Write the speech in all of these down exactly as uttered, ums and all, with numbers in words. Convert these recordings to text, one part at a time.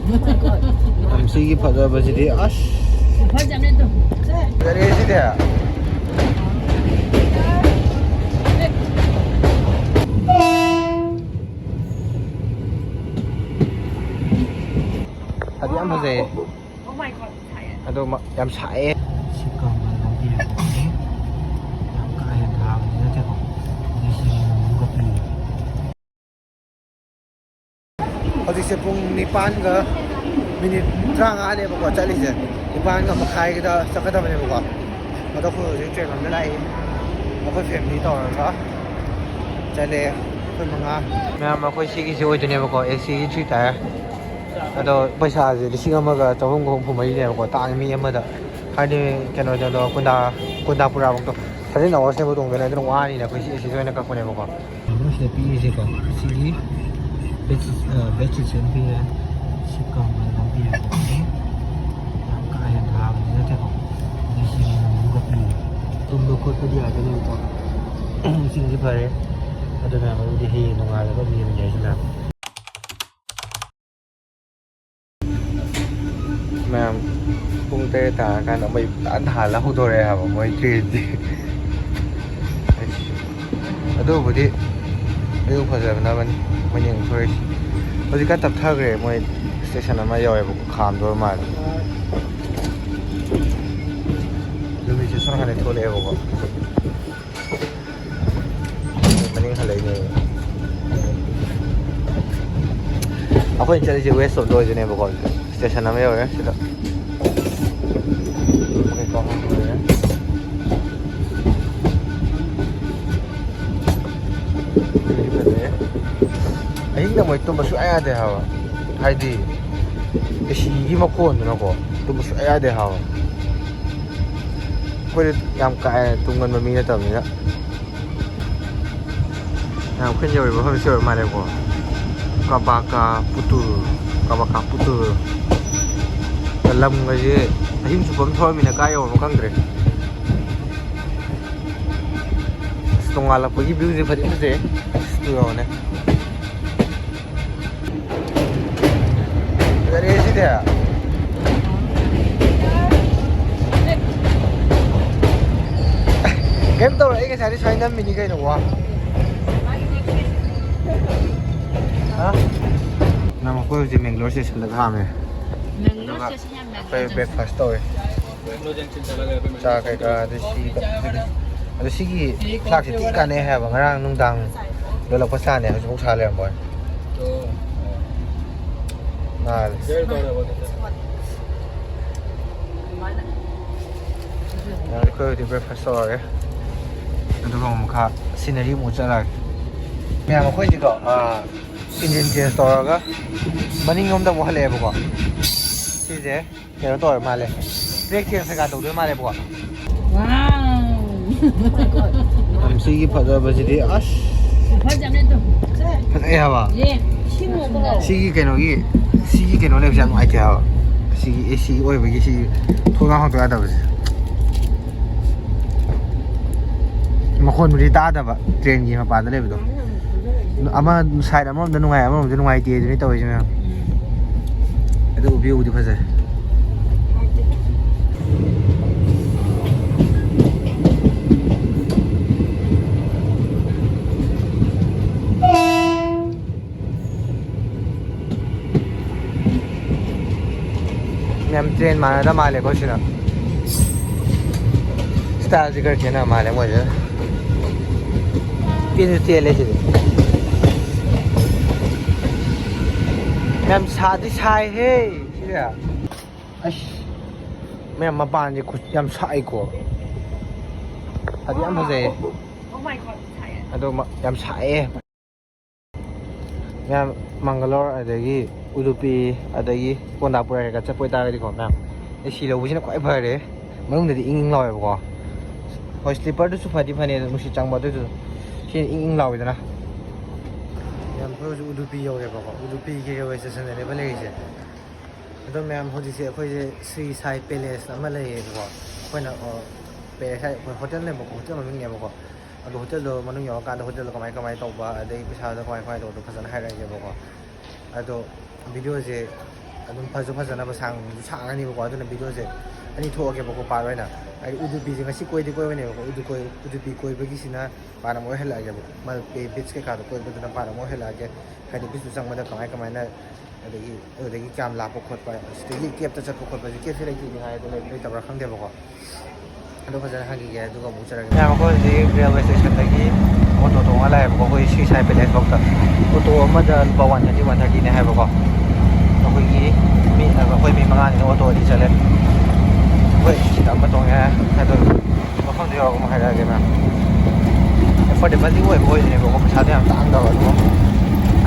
ꯃꯇꯝꯁꯤꯒꯤ ꯐꯖꯕꯁꯤꯗꯤ ꯑꯁ꯫ ꯐꯖꯔꯦ ꯁꯤꯗꯤ꯫ ꯐꯗꯤ ꯌꯥꯝ ꯐꯖꯩꯌꯦ꯫ ꯑꯗꯣ ꯃ-, ꯌꯥꯝ ꯁꯥꯏꯌꯦ꯫ ꯁꯤ ꯀꯪꯕ ꯂꯝꯕꯤ ꯍꯥꯏꯕꯁꯦ ꯌꯥꯝ ꯀꯥ ꯍꯦꯟꯅ ꯊꯥꯕꯗꯤ ꯅꯠꯇꯦꯀꯣ꯫ ꯂꯤꯁꯤꯡ ꯑꯃꯒ ꯄꯤꯔꯦ꯫ ꯍꯧꯖꯤꯛꯁꯦ ꯄꯨꯡ ꯅꯤꯄꯥꯟꯒ ꯃꯤꯅꯤꯠ ꯇꯔꯥꯃꯉꯥꯅꯦꯕꯀꯣ ꯆꯠꯂꯤꯁꯦ꯫ ꯅꯤꯄꯥꯟꯒ ꯃꯈꯥꯏꯒꯤꯗ ꯆꯠꯀꯗꯕꯅꯦꯕꯀꯣ꯫ ꯑꯗꯣ ꯑꯩꯈꯣꯏ ꯍꯧꯖꯤꯛ ꯇ꯭ꯔꯦꯟ ꯑꯃꯗ ꯂꯥꯛꯏ꯫ ꯑꯩꯈꯣꯏ ꯐꯦꯃꯤꯂꯤ ꯇꯧꯔꯒ ꯆꯠꯂꯦ ꯑꯩꯈꯣꯏ ꯃꯉꯥ꯫ ꯃꯌꯥꯝ ꯑꯩꯈꯣꯏ ꯁꯤꯒꯤꯁꯦ ꯑꯣꯏꯗꯣꯏꯅꯦꯕꯀꯣ, ꯑꯦ ꯁꯤꯒꯤ ꯊ꯭ꯔꯤ ꯇꯥꯌꯔ꯫ ꯑꯗꯣ ꯄꯩꯁꯥꯁꯦ ꯂꯤꯁꯤꯡ ꯑꯃꯒ ꯆꯍꯨꯝꯒ ꯍꯨꯝꯐꯨ ꯃꯔꯤꯅꯦꯕꯀꯣ, ꯇꯥꯡꯉꯤ ꯃꯤ ꯑꯃꯗ꯫ ꯍꯥꯏꯗꯤ ꯀꯩꯅꯣꯗꯣ, ꯀꯨꯟꯗꯥ, ꯀꯨꯟꯗꯥꯄꯨꯔꯥꯐꯧꯗꯣ ꯊꯥꯔꯇꯤꯟ ꯑꯋꯥꯔꯁ ꯅꯦꯕ ꯇꯣꯡꯗꯣꯏꯅꯦ, ꯑꯗꯨꯅ ꯋꯥꯅꯤꯅ ꯑꯩꯈꯣꯏ ꯁꯤ ꯑꯦ ꯁꯤꯗ ꯑꯣꯏꯅ ꯀꯛꯄꯅꯦꯕꯀꯣ꯫ ꯁꯤꯗ ꯄꯤꯔꯤꯁꯦꯀꯣ, ꯁꯤꯒꯤ ꯕꯦꯗꯁꯤꯠ, ꯑ, ꯕꯦꯗꯁꯤꯠꯁꯦ ꯑꯃ ꯄꯤꯔꯦ꯫ ꯁꯤ ꯀꯝꯕꯜ ꯑꯃ ꯄꯤꯔꯦ꯫ ꯌꯥꯝ ꯀꯥ ꯍꯦꯟꯅ ꯊꯥꯕꯗꯤ ꯅꯠꯇꯦꯀꯣ꯫ ꯂꯤꯁꯤꯡ ꯑꯃꯒ ꯄꯤꯔꯦ꯫ ꯇꯨꯝꯕ ꯈꯣꯠꯄꯗꯤ ꯌꯥꯗꯣꯏꯅꯦꯕꯀꯣ꯫ ꯏꯁꯤꯡꯁꯦ ꯐꯔꯦ꯫ ꯑꯗꯨ ꯃꯌꯥꯝ ꯑꯗꯨꯗꯤ ꯍꯌꯦꯡ ꯅꯣꯡꯉꯥꯜꯂꯒ ꯑꯃꯨꯛ ꯌꯦꯡꯃꯤꯟꯅꯔꯁꯤ ꯃꯌꯥꯝ꯫ ꯃꯌꯥꯝ, ꯄꯨꯡ ꯇꯔꯦꯠ ꯇꯥꯔꯀꯥꯟꯗ ꯃꯩ ꯐꯖꯅ ꯊꯥꯜꯂ ꯍꯧꯗꯣꯔꯛꯑꯦ ꯍꯥꯏꯕ ꯃꯣꯏ ꯇ꯭ꯔꯦꯟꯁꯦ꯫ ꯑꯗꯨꯕꯨꯗꯤ view ꯐꯖꯕꯅꯕꯅꯤ ꯃꯣꯏꯅ ꯌꯦꯡꯊꯣꯔꯛꯏꯁꯦ꯫ ꯍꯧꯖꯤꯛꯀꯥꯟ ꯇꯞꯊꯈ꯭ꯔꯦ, ꯃꯣꯏ ꯁ꯭ꯇꯦꯁꯟ ꯑꯃ ꯌꯧꯋꯦꯕꯀꯣ, ꯈꯥꯝꯗꯣꯔ ꯃꯥꯜꯂꯦ꯫ ꯅꯨꯃꯤꯠꯁꯦ ꯁꯣꯝ ꯅꯥꯀꯟꯗ ꯊꯣꯛꯂꯛꯑꯦꯕꯀꯣ꯫ ꯃꯅꯤꯡ ꯍꯜꯂꯛꯏꯅꯦ꯫ ꯑꯩꯈꯣꯏꯅ ꯆꯠꯂꯤꯁꯦ ꯋꯦꯁ ꯔꯣꯝꯗ ꯑꯣꯏꯗꯣꯏꯅꯦꯕꯀꯣ꯫ ꯁ꯭ꯇꯦꯁꯟ ꯑꯃ ꯌꯧꯔꯦ ꯁꯤꯗ꯫ ꯑꯍꯤꯡꯗ ꯃꯣꯏ ꯇꯨꯝꯕ ꯁꯨꯡꯌꯥ ꯌꯥꯗꯦ ꯍꯥꯏꯕ꯫ ꯍꯥꯏꯗꯤ ꯑꯦ ꯁꯤꯒꯤ ꯃꯈꯣꯟꯗꯨꯅꯀꯣ ꯇꯨꯝꯕ ꯁꯨꯡꯌꯥ ꯌꯥꯗꯦ ꯍꯥꯏꯕ꯫ ꯑꯩꯈꯣꯏꯗꯤ ꯌꯥꯝ ꯀꯥ ꯍꯦꯟꯅ ꯇꯨꯝꯒꯟꯕ ꯃꯤ ꯅꯠꯇꯕꯅꯤꯅ꯫ ꯌꯥꯝ ꯑꯩꯈꯣꯏꯅ ꯌꯧꯔꯤꯕ ꯃꯐꯝꯁꯤ ꯑꯣꯏꯔ ꯃꯥꯜꯂꯦꯀꯣ꯫ ꯀꯕꯥꯀꯥ ꯄꯨꯇꯨꯜ, ꯀꯕꯥꯀꯥ ꯄꯨꯇꯨꯜ꯫ ꯂꯝꯒꯁꯦ ꯑꯍꯤꯡ ꯆꯨꯞꯄ ꯑꯃ ꯊꯧꯔꯝꯃꯤꯅ ꯀꯥꯏ ꯌꯧꯔꯝꯅꯣ ꯈꯪꯗ꯭ꯔꯦ꯫ ꯑꯁ, ꯅꯣꯡꯉꯥꯜꯂꯛꯄꯒꯤ viewꯁꯦ ꯐꯗꯤ ꯐꯖꯩ꯫ ꯑꯁ, ꯇꯨ ꯌꯦꯡꯉꯣꯅꯦ꯫ ꯁꯦ꯫ ꯀꯩꯝ ꯇꯧꯔꯣꯏ, ꯑꯩ ꯉꯁꯥꯏꯗꯤ ꯁꯨꯃꯥꯏꯅ ꯅꯝꯃꯤꯅꯤ ꯀꯩꯅꯣ, ꯋꯥ꯫ ꯍꯥ? ꯅꯪ ꯑꯩꯈꯣꯏ ꯍꯧꯖꯤꯛ ꯃꯦꯡꯒ꯭ꯂꯣꯔ ꯁ꯭ꯇꯦꯁꯟꯗ ꯈꯥꯝꯃꯦ꯫ ꯃꯦꯡꯒ꯭ꯂꯣꯔ ꯑꯗꯨꯒ ꯁ꯭ꯇꯦꯁꯟ ꯌꯥꯝ ꯑꯩꯈꯣꯏ ꯃꯦꯡꯒ꯭ꯂꯣꯔ ꯕ꯭ꯔꯦꯛꯐꯥꯁ ꯇꯧꯔꯦ꯫ ꯆꯥ ꯀꯩꯀꯥ ꯑꯗꯨ ꯁꯤ ꯑꯗꯨ ꯁꯤꯒꯤ ꯆꯥꯛꯁꯤ ꯊꯤ ꯀꯥꯟꯅꯩ ꯍꯥꯏꯕ꯫ ꯉꯔꯥꯡ ꯅꯨꯡꯗꯥꯡ ꯌꯣꯜꯂꯛꯄ ꯆꯥꯅꯦ, ꯍꯧꯖꯤꯛꯐꯥꯎ ꯁꯥ ꯂꯩꯔꯝꯕ ꯋꯥꯅꯤ꯫ ꯅꯥꯜꯂꯦ꯫ ꯑꯩꯈꯣꯏ ꯍꯧꯖꯤꯛ ꯕ꯭ꯔꯦꯛꯐꯥꯁ ꯇꯧꯔꯒꯦ꯫ ꯑꯗꯨꯒ ꯑꯃꯨꯛ ꯃꯈꯥ ꯁꯤꯅꯔꯤ ꯑꯃꯨꯛ ꯆꯠꯂꯒꯦ꯫ ꯃꯌꯥꯝ ꯑꯩꯈꯣꯏꯁꯤꯀꯣ, ꯏꯟꯖꯤꯟ ꯆꯦꯟꯖ ꯇꯧꯔꯒ ꯃꯅꯤꯡꯂꯣꯝꯗ ꯑꯃꯨꯛ ꯍꯜꯂꯛꯑꯦꯕꯀꯣ꯫ ꯁꯤꯁꯦ ꯀꯩꯅꯣ ꯇꯧꯔ ꯃꯥꯜꯂꯦ, ꯕ꯭ꯔꯦꯛ ꯆꯦꯟꯖ ꯀꯩꯀꯥ ꯇꯧꯗꯣꯏ ꯃꯥꯜꯂꯦꯕꯀꯣ꯫ ꯋꯥꯎ! ꯌꯥꯝ ꯁꯤꯒꯤ ꯐꯖꯕꯁꯤꯗꯤ ꯑꯁ꯫ ꯐꯖꯕꯅꯦ ꯑꯗꯨꯝ꯫ ꯐꯖꯩ ꯍꯥꯏꯕ꯫ ꯌꯦ, ꯁꯤ ꯃꯣꯏꯗꯣ꯫ ꯁꯤꯒꯤ ꯀꯩꯅꯣꯒꯤ, ꯁꯤꯒꯤ ꯀꯩꯅꯣ ꯂꯩꯕꯁꯦ ꯌꯥꯝ ꯅꯨꯡꯉꯥꯏꯇꯦ ꯍꯥꯏꯕ꯫ ꯁꯤꯒꯤ ꯑꯦ ꯁꯤ ꯑꯣꯏꯕꯒꯤ ꯁꯤ ꯊꯣꯡꯅꯥꯎ ꯍꯥꯡꯗꯣꯛ ꯌꯥꯗꯕꯁꯦ꯫ ꯃꯈꯣꯟꯕꯨꯗꯤ ꯇꯥꯗꯕ ꯇ꯭ꯔꯦꯟꯒꯤ ꯃꯄꯥꯗ ꯂꯩꯕꯗꯣ꯫ ꯑꯃ ꯁꯥꯏꯠ ꯑꯃꯔꯣꯝꯗ ꯅꯨꯡꯉꯥꯏ, ꯑꯃꯔꯣꯝꯗ ꯅꯨꯡꯉꯥꯏꯇꯦ ꯑꯗꯨꯅꯤ ꯇꯧꯔꯤꯁꯦ ꯃꯌꯥꯝ꯫ ꯑꯗꯨ ꯚ꯭ꯌꯨꯕꯨꯗꯤ ꯐꯖꯩ꯫ ꯃꯌꯥꯝ ꯇ꯭ꯔꯦꯟ ꯃꯥꯟꯅꯗ ꯃꯥꯜꯂꯦꯀꯣ ꯁꯤꯅ꯫ ꯁ꯭ꯇꯥꯏꯜꯁꯤ ꯈꯔ ꯈꯦꯠꯅ ꯃꯥꯜꯂꯦ ꯃꯣꯏꯁꯦ꯫ ꯇꯦꯟꯁꯨ ꯇꯦꯜꯂꯦ ꯁꯤꯗꯤ꯫ ꯃꯌꯥꯝ ꯁꯥꯗꯤ ꯁꯥꯏꯍꯦ ꯁꯤꯗꯤ꯫ ꯑꯁ, ꯃꯌꯥꯝ ꯃꯄꯥꯟꯁꯦ ꯈꯨꯠ ꯌꯥꯝ ꯁꯥꯏꯀꯣ꯫ ꯐꯗꯤ ꯌꯥꯝ ꯐꯖꯩꯌꯦ꯫ ꯑꯗꯣ ꯃ-, ꯌꯥꯝ ꯁꯥꯏꯌꯦ꯫ ꯃꯌꯥꯝ ꯃꯪꯒꯂꯣꯔ, ꯑꯗꯒꯤ ꯎꯗꯨꯄꯤ, ꯑꯗꯒꯤ ꯀꯣꯟꯗꯥꯄꯨꯔ ꯀꯩꯀꯥ ꯆꯠꯄ ꯑꯣꯏꯇꯥꯔꯒꯗꯤꯀꯣ ꯃꯌꯥꯝ, ꯑꯦ ꯁꯤ ꯂꯧꯕꯁꯤꯅ ꯈ꯭ꯋꯥꯏ ꯐꯔꯦ꯫ ꯃꯅꯨꯡꯗꯗꯤ ꯏꯪ ꯏꯪ ꯂꯥꯎꯋꯦꯕꯀꯣ꯫ ꯍꯣꯏ, ꯁ꯭ꯂꯤꯄꯔꯗꯨꯁꯨ ꯐꯗꯤ ꯐꯅꯤ, ꯑꯗꯣ ꯅꯨꯡꯁꯤꯠ ꯆꯪꯕ, ꯑꯗꯨꯏꯁꯨ ꯁꯤꯅ ꯏꯪ ꯏꯪ ꯂꯥꯎꯋꯤꯗꯅ꯫ ꯃꯌꯥꯝ, ꯑꯩꯈꯣꯏ ꯍꯧꯖꯤꯛ ꯎꯗꯨꯄꯤ ꯌꯧꯔꯦꯕꯀꯣ꯫ ꯎꯗꯨꯄꯤꯒꯤ ꯔꯦꯜꯋꯦ ꯁ꯭ꯇꯦꯁꯟꯗꯅꯦꯕ ꯂꯩꯔꯤꯁꯦ꯫ ꯑꯗꯣ ꯃꯌꯥꯝ, ꯍꯧꯖꯤꯛꯁꯦ ꯑꯩꯈꯣꯏꯁꯦ ꯁ꯭ꯔꯤ ꯁꯥꯏ ꯄꯦꯂꯦꯁ ꯑꯃ ꯂꯩꯌꯦꯕꯀꯣ꯫ ꯑꯩꯈꯣꯏꯅ, ꯑ, ꯄꯦꯂꯦꯁ ꯍꯥꯏ, ꯑꯩꯈꯣꯏ ꯍꯣꯇꯦꯜꯅꯦꯕꯀꯣ, ꯍꯣꯇꯦꯜ ꯃꯃꯤꯡꯅꯦꯕꯀꯣ꯫ ꯑꯗꯣ ꯍꯣꯇꯦꯜꯗꯣ ꯃꯅꯨꯡ ꯌꯧꯔꯀꯥꯟꯗ ꯍꯣꯇꯦꯜꯗꯣ ꯀꯃꯥꯏ ꯀꯃꯥꯏ ꯇꯧꯕ, ꯑꯗꯩ ꯄꯩꯁꯥꯗꯣ ꯀꯃꯥꯏ ꯀꯃꯥꯏ ꯇꯧꯕꯗꯣ ꯐꯖꯅ ꯍꯥꯏꯔꯛꯑꯒꯦꯕꯀꯣ꯫ ꯑꯗꯣ ꯚꯤꯗꯤꯑꯣꯁꯦ ꯑꯗꯨꯝ ꯐꯁꯨ ꯐꯖꯅꯕ, ꯁꯥꯡꯁꯨ ꯁꯥꯡꯉꯅꯤꯕꯀꯣ꯫ ꯑꯗꯨꯅ ꯚꯤꯗꯤꯑꯣꯁꯦ ꯑꯅꯤ ꯊꯣꯛꯑꯒꯦꯕꯀꯣ, ꯄꯥꯔꯠ ꯑꯣꯏꯅ꯫ ꯑꯩ ꯎꯗꯨꯄꯤꯁꯦ ꯉꯁꯤ ꯀꯣꯏꯗꯤ ꯀꯣꯏꯕꯅꯦꯕꯀꯣ, ꯎꯗꯨ ꯀꯣꯏ ꯎꯗꯨꯄꯤ ꯀꯣꯏꯕꯒꯤꯁꯤꯅ ꯄꯥꯔꯠ ꯑꯃ ꯑꯣꯏꯍꯜꯂꯛꯑꯒꯦꯕ꯫ ꯃꯜꯄꯦ ꯕꯤꯆ ꯀꯩꯀꯥꯗꯣ ꯀꯣꯏꯕꯗꯨꯅ ꯄꯥꯔꯠ ꯑꯃ ꯑꯣꯏꯍꯜꯂꯛꯑꯒꯦ꯫ ꯍꯥꯏꯗꯤ ꯕꯤꯆꯇꯨ ꯆꯪꯕꯗ ꯀꯃꯥꯏ ꯀꯃꯥꯏꯅ, ꯑꯗꯒꯤ ꯑꯗꯨꯗꯒꯤ ꯀꯌꯥꯝ ꯂꯥꯞꯄ ꯈꯣꯠꯄ, ꯁꯤꯗꯒꯤ ꯀꯦꯞꯇ ꯆꯠꯄ ꯈꯣꯠꯄꯁꯦ, ꯀꯦꯞꯁꯦ ꯂꯩꯇꯦꯗꯤ ꯍꯥꯏ, ꯑꯗꯣ ꯂꯩꯕ ꯂꯩꯇꯕ꯭ꯔꯥ ꯈꯪꯗꯦꯕꯀꯣ꯫ ꯑꯗꯣ ꯐꯖꯅ ꯍꯪꯈꯤꯒꯦ, ꯑꯗꯨꯒ ꯑꯃꯨꯛ ꯆꯠꯂꯒꯦ꯫ ꯃꯌꯥꯝ, ꯑꯩꯈꯣꯏ ꯍꯧꯖꯤꯛ ꯔꯦꯜꯋꯦ ꯁ꯭ꯇꯦꯁꯟꯗꯒꯤ ꯑꯣꯇꯣ ꯇꯣꯡꯉ ꯂꯥꯛꯑꯦꯕꯀꯣ꯫ ꯑꯩꯈꯣꯏ ꯁꯤ ꯁꯥꯏ ꯄꯦꯂꯦꯁ ꯐꯥꯎꯗ ꯑꯣꯇꯣ ꯑꯃꯗ ꯂꯨꯄꯥ ꯋꯥꯟ ꯊꯥꯔꯇꯤ, ꯋꯥꯟ ꯊꯥꯔꯇꯤꯅꯦ ꯍꯥꯏꯕꯀꯣ꯫ ꯑꯩꯈꯣꯏꯒꯤ ꯃꯤ, ꯑꯩꯈꯣꯏ ꯃꯤ ꯃꯉꯥꯅꯤꯅ ꯑꯣꯇꯣ ꯑꯅꯤ ꯆꯠꯂꯦ꯫ ꯑꯩꯈꯣꯏ ꯁꯤꯗ ꯑꯃ ꯇꯣꯡꯉꯦ꯫ ꯑꯗꯣ ꯃꯐꯝꯗꯣ ꯌꯧꯔꯒ ꯑꯃꯨꯛ ꯍꯥꯏꯔꯛꯑꯒꯦ ꯃꯌꯥꯝ꯫ ꯑꯦꯐꯣꯔꯗꯦꯕꯜꯗꯤ ꯑꯣꯏꯕ ꯑꯣꯏꯗꯣꯏꯅꯦꯕꯀꯣ, ꯄꯩꯁꯥꯗꯣ ꯌꯥꯝ ꯇꯥꯡꯗꯕ ꯑꯗꯨꯒ꯫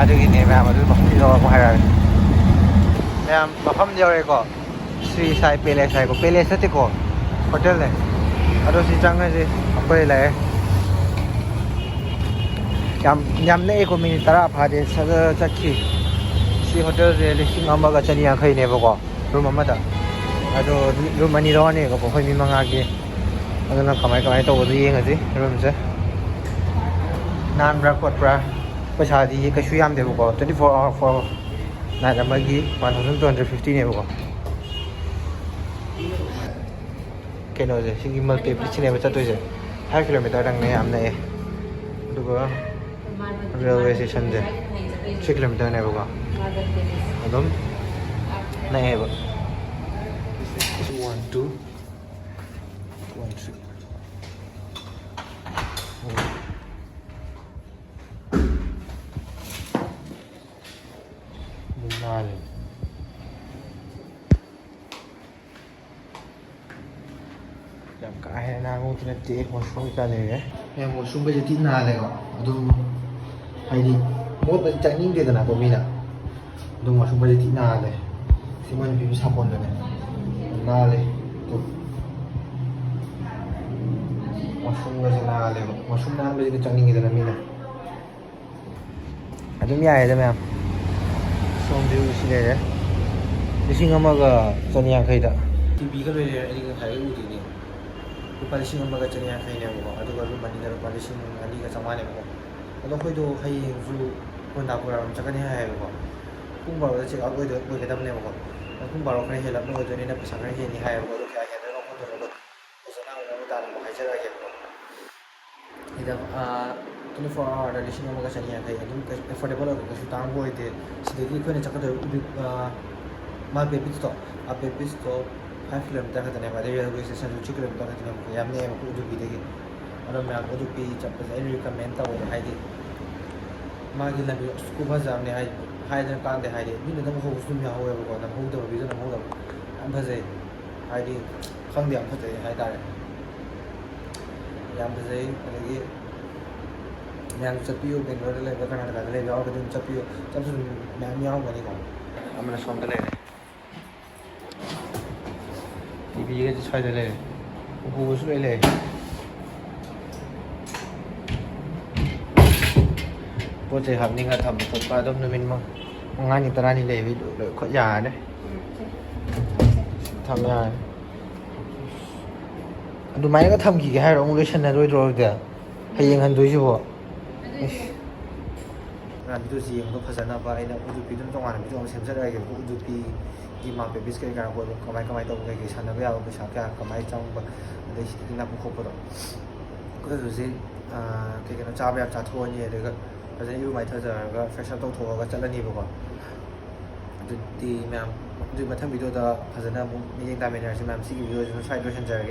ꯑꯗꯨꯒꯤꯅꯦ ꯃꯌꯥꯝ, ꯑꯗꯨ ꯃꯐꯝꯗꯣ ꯌꯧꯔꯒ ꯑꯃꯨꯛ ꯍꯥꯏꯔꯛꯑꯒꯦ꯫ ꯃꯌꯥꯝ, ꯃꯐꯝꯗꯤ ꯌꯧꯔꯦꯀꯣ꯫ ꯁ꯭ꯔꯤ ꯁꯥꯏ ꯄꯦꯂꯦꯁ ꯍꯥꯏꯀꯣ, ꯄꯦꯂꯦꯁ ꯅꯠꯇꯦꯀꯣ, ꯍꯣꯇꯦꯜꯅꯦ꯫ ꯑꯗꯣ ꯁꯤ ꯆꯪꯉꯁꯤ, ꯑꯩꯈꯣꯏ ꯂꯥꯛꯑꯦ꯫ ꯌꯥꯝ, ꯌꯥꯝ ꯅꯛꯑꯦꯀꯣ, ꯃꯤꯅꯤꯠ ꯇꯔꯥ ꯐꯥꯗꯦ, ꯁꯠ ꯁꯠ ꯆꯠꯈꯤ꯫ ꯁꯤ ꯍꯣꯇꯦꯜꯁꯦ ꯂꯤꯁꯤꯡ ꯑꯃꯒ ꯆꯅꯤ ꯌꯥꯡꯈꯩꯅꯦꯕꯀꯣ, ꯔꯨꯝ ꯑꯃꯗ꯫ ꯑꯗꯣ ꯔꯨꯝ ꯑꯅꯤ ꯂꯧꯔꯅꯦꯕꯀꯣ, ꯑꯩꯈꯣꯏ ꯃꯤ ꯃꯉꯥꯒꯤ꯫ ꯑꯗꯨꯅ ꯀꯃꯥꯏ ꯀꯃꯥꯏꯅ ꯇꯧꯕꯗꯣ ꯌꯦꯡꯉꯁꯤ ꯔꯨꯝꯁꯦ꯫ ꯅꯥꯟꯕ꯭ꯔꯥ ꯈꯣꯠꯄ꯭ꯔꯥ? ꯄꯩꯁꯥꯗꯤ ꯀꯩꯁꯨ ꯌꯥꯝꯗꯦꯕꯀꯣ, twenty four hour for night ꯑꯃꯒꯤ one thousand two hundred fiftyꯅꯦꯕꯀꯣ꯫ ꯀꯩꯅꯣꯁꯦ, ꯁꯤꯒꯤ ꯃꯜꯄꯦ ꯕꯤꯆꯁꯤꯅꯦꯕ ꯆꯠꯇꯣꯏꯁꯦ꯫ Five kilometerꯗꯪꯅꯦ, ꯌꯥꯝ ꯅꯛꯑꯦ꯫ ꯑꯗꯨꯒ ꯔꯦꯜꯋꯦ ꯁ꯭ꯇꯦꯁꯟꯁꯦ three kilometerꯅꯦꯕꯀꯣ꯫ ꯑꯗꯨꯝ ꯅꯛꯑꯦꯕ꯫ One, two, one, three. ꯑꯗꯨꯝ ꯅꯥꯜꯂꯦ꯫ ꯌꯥꯝ ꯀꯥ ꯍꯦꯟꯅ ꯅꯥꯟꯕꯃꯛꯇꯤ ꯅꯠꯇꯦ, washroom ꯀꯩꯀꯥ ꯂꯩꯔꯦ꯫ ꯃꯌꯥꯝ, washroomꯒꯁꯦ ꯊꯤ ꯅꯥꯜꯂꯦꯀꯣ꯫ ꯑꯗꯨꯝ ꯍꯥꯏꯗꯤ ꯃꯣꯠꯄꯗꯤ ꯆꯪꯅꯤꯡꯗꯦꯗꯅꯀꯣ ꯃꯤꯅ꯫ ꯑꯗꯨꯝ washroomꯒꯁꯦ ꯊꯤ ꯅꯥꯜꯂꯦ꯫ ꯁꯤ ꯃꯣꯏꯅ ꯄꯤꯕ ꯁꯥꯄꯣꯟꯗꯨꯅꯦ꯫ ꯅꯥꯜꯂꯦ꯫ ꯑꯗꯨꯝ washroomꯒꯁꯦ ꯅꯥꯜꯂꯦꯕ꯫ Washroom ꯅꯥꯟꯕꯁꯤꯗꯤ ꯆꯪꯅꯤꯡꯉꯤꯗꯅ ꯃꯤꯅ꯫ ꯑꯗꯨꯝ ꯌꯥꯏꯌꯦꯗ ꯃꯌꯥꯝ꯫ ꯁꯣꯝ view ꯁꯤ ꯂꯩꯔꯦ꯫ ꯂꯤꯁꯤꯡ ꯑꯃꯒ ꯆꯅꯤ ꯌꯥꯡꯈꯩꯗ꯫ ꯇꯤꯚꯤꯒ ꯂꯣꯏ ꯂꯩꯔꯦ, ꯑꯩꯗꯤ ꯉꯁꯥꯏꯗꯩ ꯎꯗꯦꯅꯦ꯫ ꯂꯨꯄꯥ ꯂꯤꯁꯤꯡ ꯑꯃꯒ ꯆꯅꯤ ꯌꯥꯡꯈꯩꯅꯦꯕꯀꯣ, ꯑꯗꯨꯒ ꯔꯨꯝ ꯑꯅꯤꯗ ꯂꯨꯄꯥ ꯂꯤꯁꯤꯡ ꯑꯅꯤꯒ ꯆꯥꯝꯃꯉꯥꯅꯦꯕꯀꯣ꯫ ꯑꯗꯣ ꯑꯩꯈꯣꯏꯗꯣ ꯍꯌꯦꯡꯁꯨ ꯀꯣꯟꯗꯥꯄꯨꯔꯥꯔꯣꯝ ꯆꯠꯀꯅꯤ ꯍꯥꯏꯌꯦꯕꯀꯣ꯫ ꯄꯨꯡ ꯕꯥꯔꯣꯗ ꯆꯦꯛ ꯑꯥꯎꯠ ꯑꯣꯏꯗꯣꯏ ꯑꯣꯏꯒꯗꯕꯅꯦꯕꯀꯣ꯫ ꯑꯗꯣ ꯄꯨꯡ ꯕꯥꯔꯣ ꯈꯔ ꯍꯦꯜꯂꯞꯅ ꯑꯣꯏꯗꯣꯏꯅꯤꯅ ꯄꯩꯁꯥ ꯈꯔ ꯍꯦꯟꯅꯤ ꯍꯥꯏꯌꯦꯕꯀꯣ꯫ ꯑꯗꯣ ꯀꯌꯥ ꯍꯦꯟꯗꯣꯏꯅꯣ ꯈꯣꯠꯇꯣꯏꯅꯣꯗꯣ ꯐꯖꯅ ꯑꯃꯨꯛ ꯃꯃꯨꯠ ꯇꯥꯅ ꯑꯃꯨꯛ ꯍꯥꯏꯖꯔꯛꯑꯒꯦꯕꯀꯣ꯫ ꯁꯤꯗ ꯇ꯭ꯋꯦꯟꯇꯤ ꯐꯣꯔ ꯑꯋꯥꯔꯗ ꯂꯤꯁꯤꯡ ꯑꯃꯒ ꯆꯅꯤ ꯌꯥꯡꯈꯩ ꯑꯗꯨꯝ ꯑꯦꯐꯣꯔꯗꯦꯕꯜ ꯑꯣꯏꯕ, ꯀꯩꯁꯨ ꯇꯥꯡꯕ ꯑꯣꯏꯗꯦ꯫ ꯁꯤꯗꯒꯤ ꯑꯩꯈꯣꯏꯅ ꯆꯠꯀꯗꯧꯔꯤꯕ ꯎꯗꯨ ꯃꯥꯜꯄꯦ ꯕꯤꯆꯇꯣ, ꯃꯥꯜꯄꯦ ꯕꯤꯆꯇꯣ ꯐꯥꯏꯚ ꯀꯤꯂꯣꯃꯤꯇꯔ ꯈꯛꯇꯅꯦꯕ, ꯑꯗꯩ ꯔꯦꯜꯋꯦ ꯁ꯭ꯇꯦꯁꯟꯁꯨ ꯊ꯭ꯔꯤ ꯀꯤꯂꯣꯃꯤꯇꯔ ꯈꯛꯇꯅꯦꯕ, ꯌꯥꯝ ꯅꯛꯑꯦꯕ ꯑꯩꯈꯣꯏ ꯎꯗꯨꯄꯤꯗꯒꯤ꯫ ꯑꯗꯣ ꯃꯌꯥꯝ ꯎꯗꯨꯄꯤ ꯆꯠꯄꯁꯦ ꯑꯩ ꯔꯤꯀꯃꯦꯟ ꯇꯧꯋꯦ, ꯍꯥꯏꯗꯤ ꯃꯥꯒꯤ ꯂꯝꯕꯤ ꯈꯨꯐꯖ ꯑꯃꯅꯦ ꯍꯥꯏ-, ꯍꯥꯏꯗꯅ ꯀꯥꯟꯗꯦ, ꯍꯥꯏꯗꯤ ꯃꯤꯅ ꯅꯝꯍꯧꯕꯁꯨ ꯑꯗꯨꯝ ꯌꯥꯎꯍꯧꯋꯦꯕꯀꯣ, ꯅꯝꯍꯧꯗꯕ ꯚꯤꯗꯤꯑꯣ ꯅꯝꯍꯧꯗꯕ ꯌꯥꯝ ꯐꯖꯩ, ꯍꯥꯏꯗꯤ ꯈꯪꯗꯦ, ꯌꯥꯝ ꯐꯖꯩ ꯍꯥꯏꯇꯥꯔꯦ꯫ ꯌꯥꯝ ꯐꯖꯩ꯫ ꯑꯗꯒꯤ ꯃꯌꯥꯝꯁꯨ ꯆꯠꯄꯤꯌꯨ, ꯕꯦꯡꯒ꯭ꯂꯣꯔꯗ ꯂꯩꯕ, ꯀꯔꯅꯥꯇꯀꯥꯗ ꯂꯩꯕ ꯌꯥꯎꯔꯒꯗꯤ ꯑꯗꯨꯝ ꯆꯠꯄꯤꯌꯨ, ꯆꯠꯄꯁꯨ ꯑꯗꯨꯝ ꯃꯌꯥꯝ ꯌꯥꯎꯔꯝꯒꯅꯤꯀꯣ꯫ ꯑꯃꯅ ꯁꯣꯝꯗ ꯂꯩꯔꯦ꯫ ꯇꯤꯚꯤꯒꯁꯦ ꯁ꯭ꯋꯥꯏꯗ ꯂꯩꯔꯦ꯫ ꯎꯄꯨꯒꯁꯨ ꯂꯣꯏ ꯂꯩꯔꯦ꯫ ꯄꯣꯠ ꯆꯩ ꯍꯥꯞꯅꯤꯡꯉ ꯊꯝꯕ ꯈꯣꯠꯄ ꯑꯗꯨꯝ ꯅꯨꯃꯤꯠ ꯃ-, ꯃꯉꯥꯅꯤ ꯇꯔꯥꯅꯤ ꯂꯩꯕꯩ ꯂꯣꯏ ꯈꯣꯠ ꯌꯥꯔꯅꯤ꯫ ꯊꯝ ꯌꯥꯔꯅꯤ꯫ ꯑꯗꯨꯃꯥꯏꯅꯒ ꯊꯝꯈꯤꯒꯦ ꯍꯥꯏꯔꯣ? ꯑꯃꯨꯛ ꯂꯣꯏꯁꯟꯅꯔꯣꯏꯗ꯭ꯔꯣ ꯑꯗꯨꯗꯤ? ꯍꯌꯦꯡ ꯍꯟꯗꯣꯏꯁꯤꯕꯣ? ꯏꯁ꯫ ꯚꯤꯗꯤꯑꯣꯁꯤ ꯌꯦꯡꯕ ꯐꯖꯅꯕ ꯑꯩꯅ ꯎꯗꯨꯄꯤꯗꯨꯅ ꯇꯣꯉꯥꯟꯅ ꯚꯤꯗꯤꯑꯣ ꯑꯃ ꯁꯦꯝꯖꯔꯛꯑꯒꯦꯕꯀꯣ꯫ ꯎꯗꯨꯄꯤꯒꯤ ꯃꯥꯜꯄꯦ ꯕꯤꯆ ꯀꯩꯀꯥ ꯀꯣꯏꯕ ꯀꯃꯥꯏ ꯀꯃꯥꯏ ꯇꯧꯕ, ꯀꯩꯀꯩ ꯁꯥꯟꯅꯕ ꯌꯥꯕ, ꯄꯩꯁꯥ ꯀꯌꯥ ꯀꯃꯥꯏ ꯆꯪꯕ, ꯑꯗꯩ ꯁꯤꯗꯒꯤ ꯅꯛꯄ ꯈꯣꯠꯄꯗꯣ꯫ ꯑꯩꯈꯣꯏ ꯍꯧꯖꯤꯛ, ꯑ, ꯀꯩ ꯀꯩꯅꯣ ꯆꯥꯕ ꯌꯥꯕ ꯆꯥꯊꯣꯛꯑꯅꯤ, ꯑꯗꯨꯒ ꯐꯖꯅ ꯏꯔꯨ ꯃꯥꯏꯊꯖꯔꯒ ꯐ꯭ꯔꯦꯁ ꯑꯞ ꯇꯧꯊꯣꯛꯑꯒ ꯆꯠꯂꯅꯤꯕꯀꯣ꯫ ꯑꯗꯨꯗꯤ ꯃꯌꯥꯝ, ꯑꯗꯨꯗꯤ ꯃꯊꯪ ꯚꯤꯗꯤꯑꯣꯗ ꯐꯖꯅ ꯑꯃꯨꯛ ꯃꯤꯠꯌꯦꯡ ꯇꯥꯃꯤꯟꯅꯔꯁꯤ ꯃꯌꯥꯝ꯫ ꯁꯤꯒꯤ ꯚꯤꯗꯤꯑꯣꯁꯤꯅ ꯁ꯭ꯋꯥꯏꯗ ꯂꯣꯏꯁꯤꯟꯖꯔꯒꯦ꯫